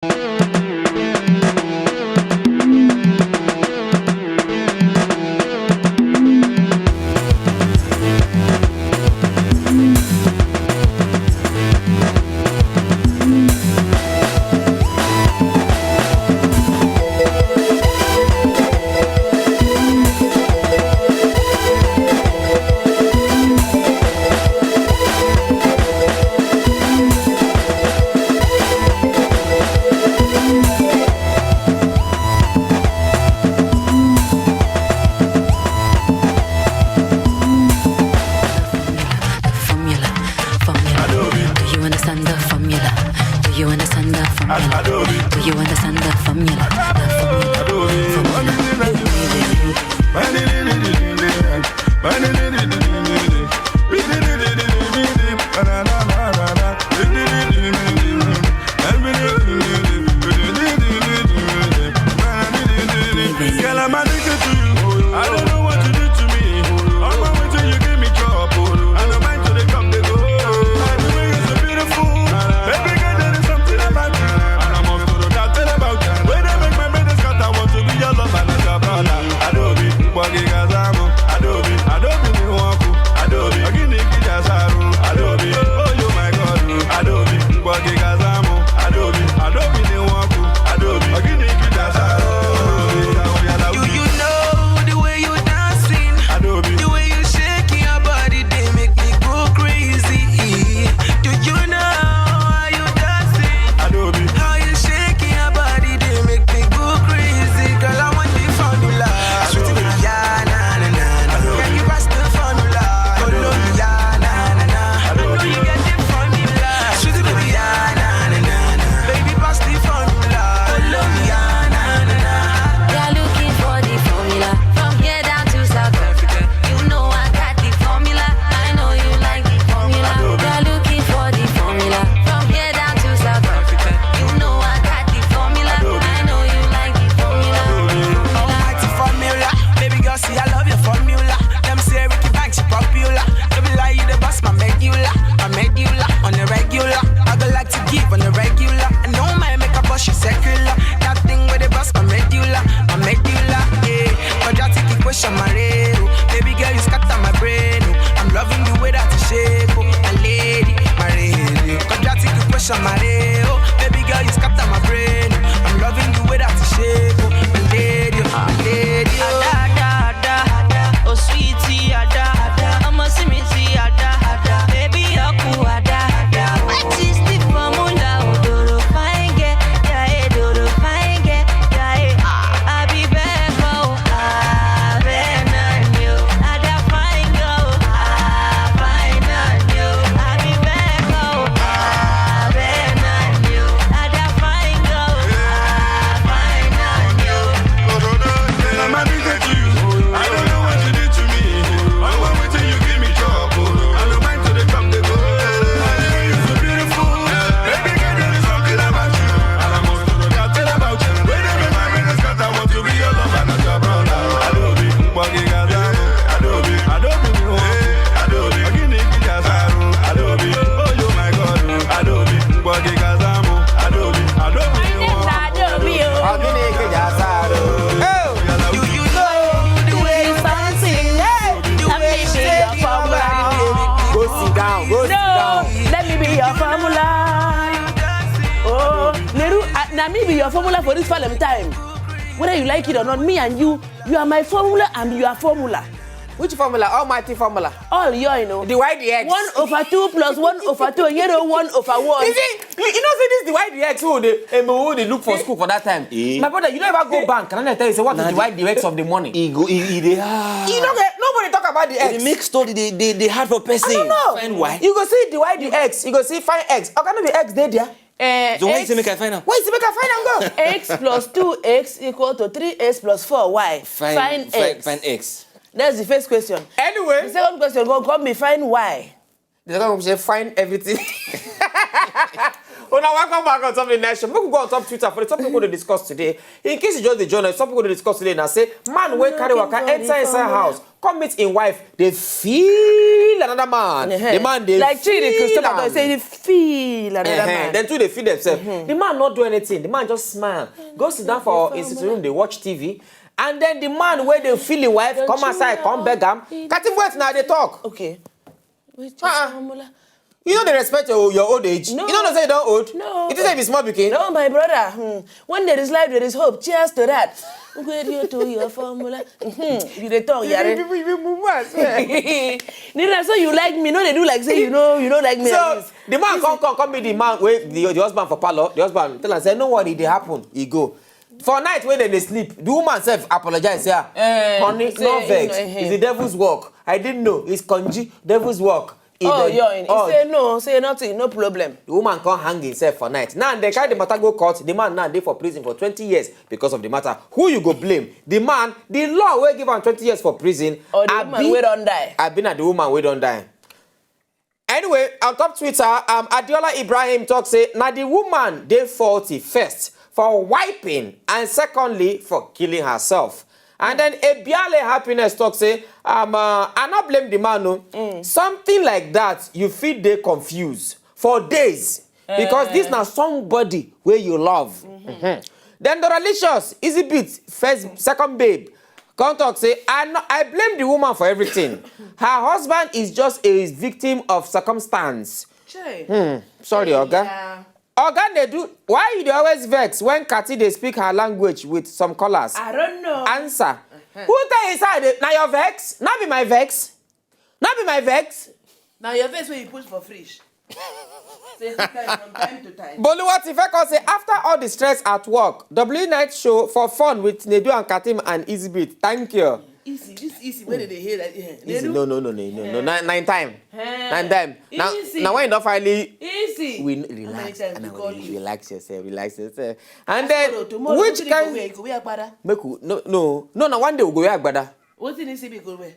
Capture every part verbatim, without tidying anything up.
The formula, formula. Do you understand the formula? Do you understand the formula? Do you understand the formula? The formula, formula. Girl, I'm addicted to you. I don't know what you did to me. All my way till you give me trouble. And the mind to the come, they go. And the way you're so beautiful. Baby girl, there is something about you. And I must go to that thing about you. When I make my bed, it's got I want to be your lover, not your brother. Adobe, Boggy Gazamu. Adobe, Adobe, Niwaku. Adobe, Ogini Kijasaru. Adobe, oh, you my God. Adobe, Boggy Gazamu. Adobe, Adobe, Niwaku. Adobe, Ogini Kijasaru. Do you know the way you dancing? Adobe. The way you shaking your body, they make me go crazy. Do you know how you dancing? Adobe. How you shaking your body, they make me go crazy. Girl, I want the formula. Sweet baby, yeah, na, na, na, na. Can you pass the formula? Colombia, na, na, na. I know you get the formula. Sweet baby, yeah, na, na, na, na. Baby, pass the formula. Colombia, na, na, na. They are looking for the formula from here down to South Africa. You know I got the formula. I know you like the formula. They are looking for the formula from here down to South Africa. You know I got the formula. I know you like the formula. Almighty formula, baby girl, see I love your formula. Them say Ricky Banks she popular. Don't be lie, you the boss, my medulla, my medulla on the regular. I go like to give on the regular. I know my makeup, but she secular. That thing with the boss, my medulla, my medulla, yeah. Quadratic equation, my rero. Baby girl, you scatter my brain, oh. I'm loving the way that you shake, oh. My lady, my lady. Quadratic equation, my rero. Baby girl, you scatter my brain, oh. I'm loving the way that you shake, oh. My lady, oh, my lady, oh. Ada, ada, ada, ada. Oh, sweetie, ada, ada. Ọmọ sí mi ti ada, ada. Baby, ọkù ada, ada. What is the formula? Odoro fine girl, yeah, eh, Odoro fine girl, yeah, eh. Ah, I be bad for, ah, bad on you. Ada fine girl, ah, fine on you. I be bad for, ah, bad on you. Ada fine girl, ah, fine on you. I'm addicted to you. I don't know what you did to me. I want wait till you give me trouble. I don't mind till they come, they go. You so beautiful. Baby girl, there is something about you. And I must know that thing about you. When they make my brain scatter, I want to be your lover, not your brother. Adobe, Boggy Gaza. Adobe, Adobe, Adobe. Ogini Kijasaru. Adobe, oh, you my God. Adobe, Boggy Gaza. Adobe, Adobe. My name na Adobe, oh. Ogini Kijasaru. Oh. Do you know the way you dancing? Hey, the way you shake your body, baby. Go sit down, go sit down. No, let me be your formula. Oh, Neru, uh, na me be your formula for this Falem time. Whether you like it or not, me and you, you are my formula and you are formula. Which formula? Almighty formula. All your, you know. Divide the X. One over two plus one over two, you know, one over one. You see, you, you know, see this divide the X who dey, um, who dey look for school for that time. Eh? My brother, you never go bank. Can I tell you, say, what is divide the X of the money? E go, e, e dey hard. You know, nobody talk about the X. They make story, they, they, they hard for person. I don't know. Find why. You go see divide the X, you go see find X. How can it be X dey there? Eh, so why you say make I find am? Why you say make I find am go? X plus two X equal to three X plus four Y. Find, find X. Find X. That's the first question. Anyway. The second question go come be find Y. They don't say find everything. Una welcome back on top of the nation. Make we go on top Twitter for the topic we dey discuss today. In case you just dey join us, topic we dey discuss today na say man wey carry waka enter inside house, come meet im wife, dey feel another man. The man dey like Chidi feel Christopher am. Say dey feel another man. Dem too dey feel themselves. The man no do anything. The man just smile, go sit down for im sitting room, dey watch T V. And then the man wey dey feel im wife come outside, come beg am. Katim, wait, na dey talk. Okay. Wait, uh-uh. You no dey respect your, your old age. No. You no know say you don old? No. You think say you be small pikin? No, my brother. Hmm. When there is life, there is hope. Cheers to that. Ngwedio to your formula. Hmm. You dey talk, yare. You be mumu, I swear. Nina, so you like me? No, dey do like say you know, you don't like me. So like this. The man come, come, come meet the man, wey the, the husband for parlor. The husband tell am say, "No worry, e dey happen." E go. For night wey dem dey sleep, the woman sef apologize, say, "Ah, eh, honey, say, no vex. Eh, eh. It's the devil's work. I didn't know. It's conji, devil's work." Oh, yeah, he say no, say nothing, no problem. The woman come hang himself for night. Now they carry the matter go court. The man now dey for prison for twenty years because of the matter. Who you go blame? The man, the law wey give am twenty years for prison, or the woman wey don die? Abi na the woman wey don die? Anyway, on top Twitter, um, Adiola Ibrahim talk say na the woman dey faulty first for wiping and secondly for killing herself. And then Ebiale Happiness talk say, um, uh, I no blame the man, no. Something like that, you fit dey confused for days because this na somebody wey you love. Then Doralicious, Easy Beat, first, second babe, come talk say, I no, I blame the woman for everything. Her husband is just a victim of circumstance. Chai. Hmm. Sorry, oga. Yeah. Oga Nedu, why you dey always vex when Kati dey speak her language with some callers? I don't know. Answer. Who tell you say I dey, na your vex? Na be my vex? Na be my vex? Na your vex wey you put for fridge. Say sometimes, from time to time. Boluwati Feko say, after all the stress at work, W Night show for fun with Nedu and Katim and Easy Beat. Thank you. Easy, this easy wey dem dey hail like, eh, Easy, Nedu. No, no, no, no, no, no. Eh. Nine, nine time. Eh. Nine time. Now, easy. Now when you don finally, easy, we n-, relax. How many times and we call you? Relax yourself, relax yourself. And then, tomorrow, which kind? Make we, no, no, no. Now one day we go wear agbada. Wetin Easy Beat go wear?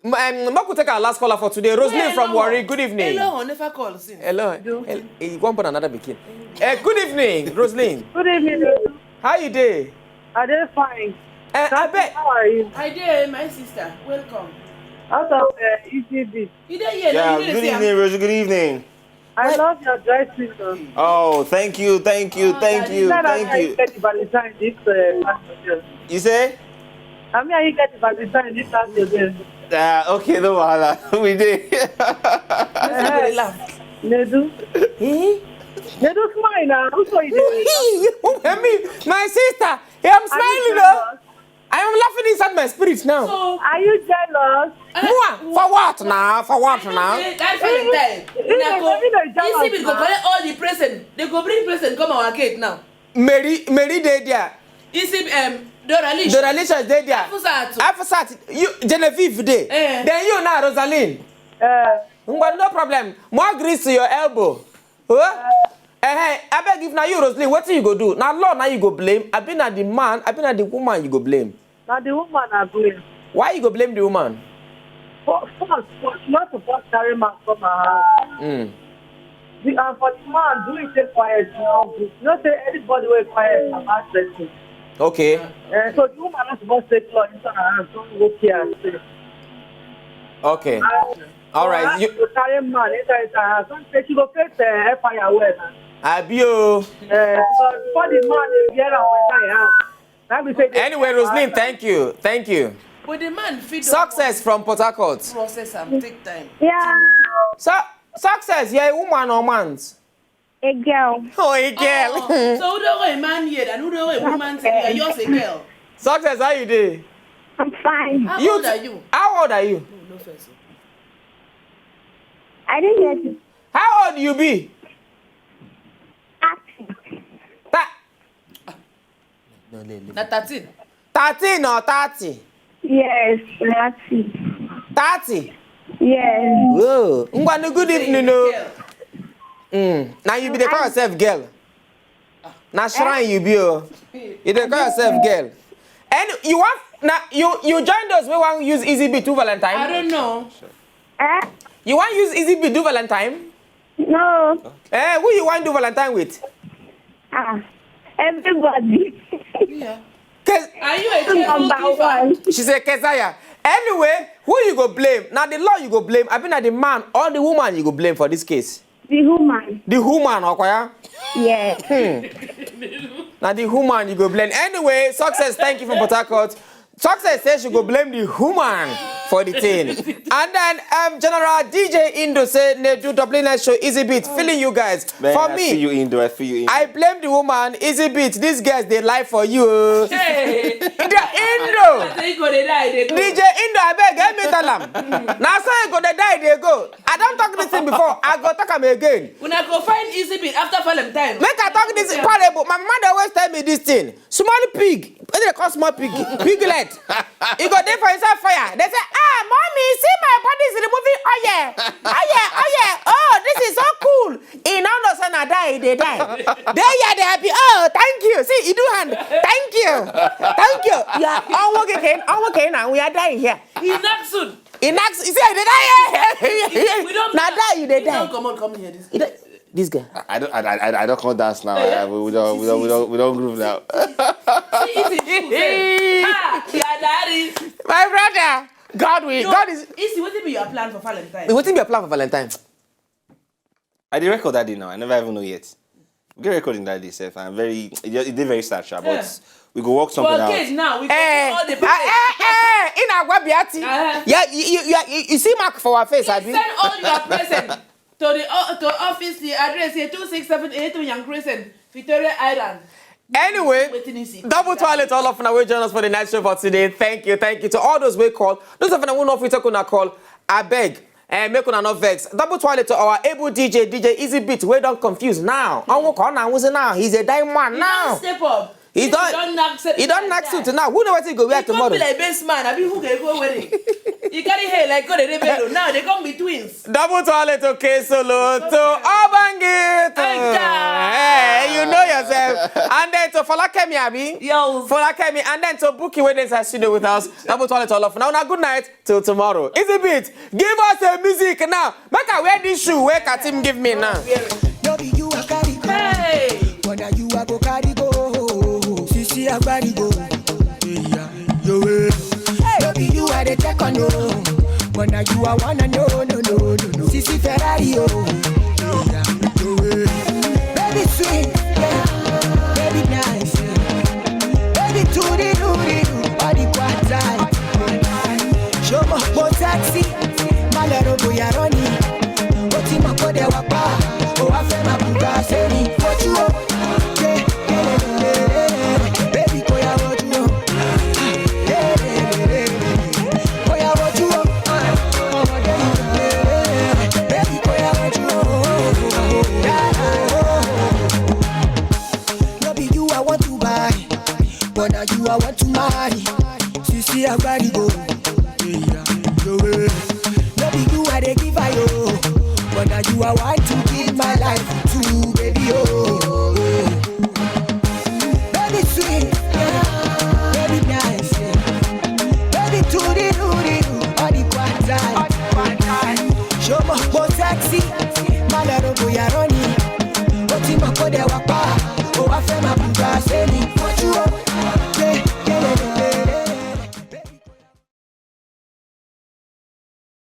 M-, um, make we take our last caller for today. Roseline from Warri. Good evening. Hello, never call since. Hello. Hello. Eh, you go born another pikin. Eh, good evening, Roseline. Good evening, Roseline. How you dey? I dey fine. Eh, I bet. How are you? I dey, my sister. Welcome. Out of, uh, E G B. You dey here? Yeah, good evening, Roseline. Good evening. I love your dry season. Oh, thank you, thank you, thank you, thank you. You get the Valentine this, uh, Saturday. You say? I mean, you get the Valentine this Saturday. Ah, okay, no wahala. We dey. Nedu. Eh? Nedu, smile now. Who saw you there? I mean, my sister, I'm smiling, though. I am laughing inside my spirit now. So, are you jealous? Mwa, for what now? For what now? That Valentine. Una go, you see, we go collect all the present. They go bring present come our gate now. Mary, Mary dey there. You see, um, Doralish. Doralish dey there. Afusat. Afusat, you, Genevieve dey. Eh. Then you now, Rosaline. Eh. Ngwa, no problem. More grease to your elbow. Huh? Eh, eh, abeg, if na you, Roseline, wetin you go do? Na law na you go blame? Abi na the man? Abi na the woman you go blame? Na the woman I blame. Why you go blame the woman? For, first, for, she not supposed to carry man come her house. Mm. The, and for the man, do it take quiet, you know, you know say anybody wey quiet na bad person. Okay. Eh, so the woman not supposed to take law into her hands, don't go kill herself. Okay. And all right, you carry man inside her house, don't take, you go face, eh, F I R well. Abi o. Eh, because before the man dey wear am for inside house. Anyway, Roseline, thank you. Thank you. But the man fit don success from Port Harcourt. Process am, take time. Yeah. So, success, you're a woman or man? A girl. Oh, a girl. Oh, so who don't a man here and who don't a woman here? You're just a girl. Success, how you dey? I'm fine. How old are you? How old are you? No, no, first. I didn't get it. How old you be? Thirty. Tha- No, le-, le-, na thirteen. Thirteen or thirty? Yes, thirty. Thirty? Yes. Whoa. Ngwanu, good evening, no. Mm. Now you be dey call yourself girl. Na shrine you be, oh. You dey call yourself girl. And you want, now you, you join those wey wan use Easy Beat to Valentine? I don't know. Eh? You wan use Easy Beat do Valentine? No. Eh, who you wan do Valentine with? Ah, everybody. Cause Are you a careful Number giver? One. She's a Keziah. Anyway, who you go blame? Na the law you go blame. Abi na the man or the woman you go blame for this case? The woman. The woman, Okoya. Yeah. Na the woman you go blame. Anyway, Success, thank you from Port Harcourt. Success says she go blame the woman for the thing. And then um, General D J Indo say, they do W N S show Easy Beat, feeling you guys. Man, for I me, feel you, Indo. I feel you, Indo. I blame the woman. Easy Beat, these girls, they lie for you. Hey, The Indo. they go dey die, they go. D J Indo, I beg, help me tell am. Now so you go dey die, they go. I don't talk this thing before. I go talk am again. Una go find Easy Beat after Valentine. Make I talk this parable. My mother always tell me this thing. Small pig. What they call small pig? Piglet. He go there for inside fire. They say, ah, mommy, see my body is removing oil. Oil, oil. Oh, this is so cool. He now knows na die, they die. They yeah, they happy. Oh, thank you. See, he do hand. Thank you. Thank you. Yeah, I'm working. I'm working now. We are dying here. He knocks soon. He knocks. You see, they die here. We don't. Now die, you they He don't die. Come on, come here. This. He die. This guy. I don't, I, I, I don't come dance now. I, we, we don't, we don't, we don't, we don't groove now. See, easy people say, ah, yeah, daddy. My brother, God will, No, God is. Easy, wetin be your plan for Valentine? Wetin be your plan for Valentine? I did record that day now. I never even know yet. We get recording that day, sef. I'm very, it, it did very sad, sha, but Yeah. we go work something For out. Kids now, we go Eh, all the ah, eh, eh, in Agwabiati. Uh-huh. Yeah, you, you, you, you, you see mark for our face, Abi. Send all your presents to the o- to office, the address here, two six seven eight Young Crescent, Victoria Island. Anyway, Wetin is it? Double toilet all of una wey join us for the night show for today. Thank you, thank you to all those wey call. Those of una who know if we talk una call, I beg. Eh, make una no vex. Double toilet to our able D J, D J Easy Beat, wey don confuse now. Onwu ka ọ na-anwụzi now. He's a dying man He now. Don't step up. He He don, don't knock set he don like knock that. Suit now. Who know what he go wear He come tomorrow? Be like best man. I be who can go wedding. He carry hair like God and Bello. Now they come be twins. Double toilet, okay, solo to Obangit. Thank God. Hey, you know yourself. And then to Folakemi Abi. Yo. Folakemi, and then to Buki wey dey inside studio with us. Double toilet all of now. Now good night till tomorrow. Easy Beat, give us a music now. Make I wear this shoe wey Katim give me now. No be you I carry go, Hey. But now you I go carry go. Sisi agbari go. Yeah, yo, eh. No be you I dey check on, no. But now you I wanna know, no, no, no, no. Sisi Ferrari, oh. Yeah, yo, eh. Baby sweet, yeah. Baby nice, yeah. Baby to the do the do, all the quiet time. Show me more taxi, my little boy, I run it. Ó ti mọ̀ pé ó dẹ̀ wá pa, ó wá fẹ́ máa bùgà sẹ́ni. Wojú o, yeah, yeah, yeah, yeah, yeah. Baby, kò yá wojú o. Yeah, yeah, yeah, yeah, yeah. Kò yá wojú o. Ọmọdé yìí, yeah, yeah, yeah. Baby, kò yá wojú o. Yeah, oh. No be you I want to buy, but now you I want to marry. Sisi agbari go. Yeah, yo, eh. No be you I dey give her, yo, but now you I want to give my life to, baby, oh. Baby sweet, yeah. Baby nice, yeah. Baby to the do the do, all the quiet time. Show me more taxi, my little boy, I run it. Ó ti mọ̀ pé ó dẹ̀ wá pa.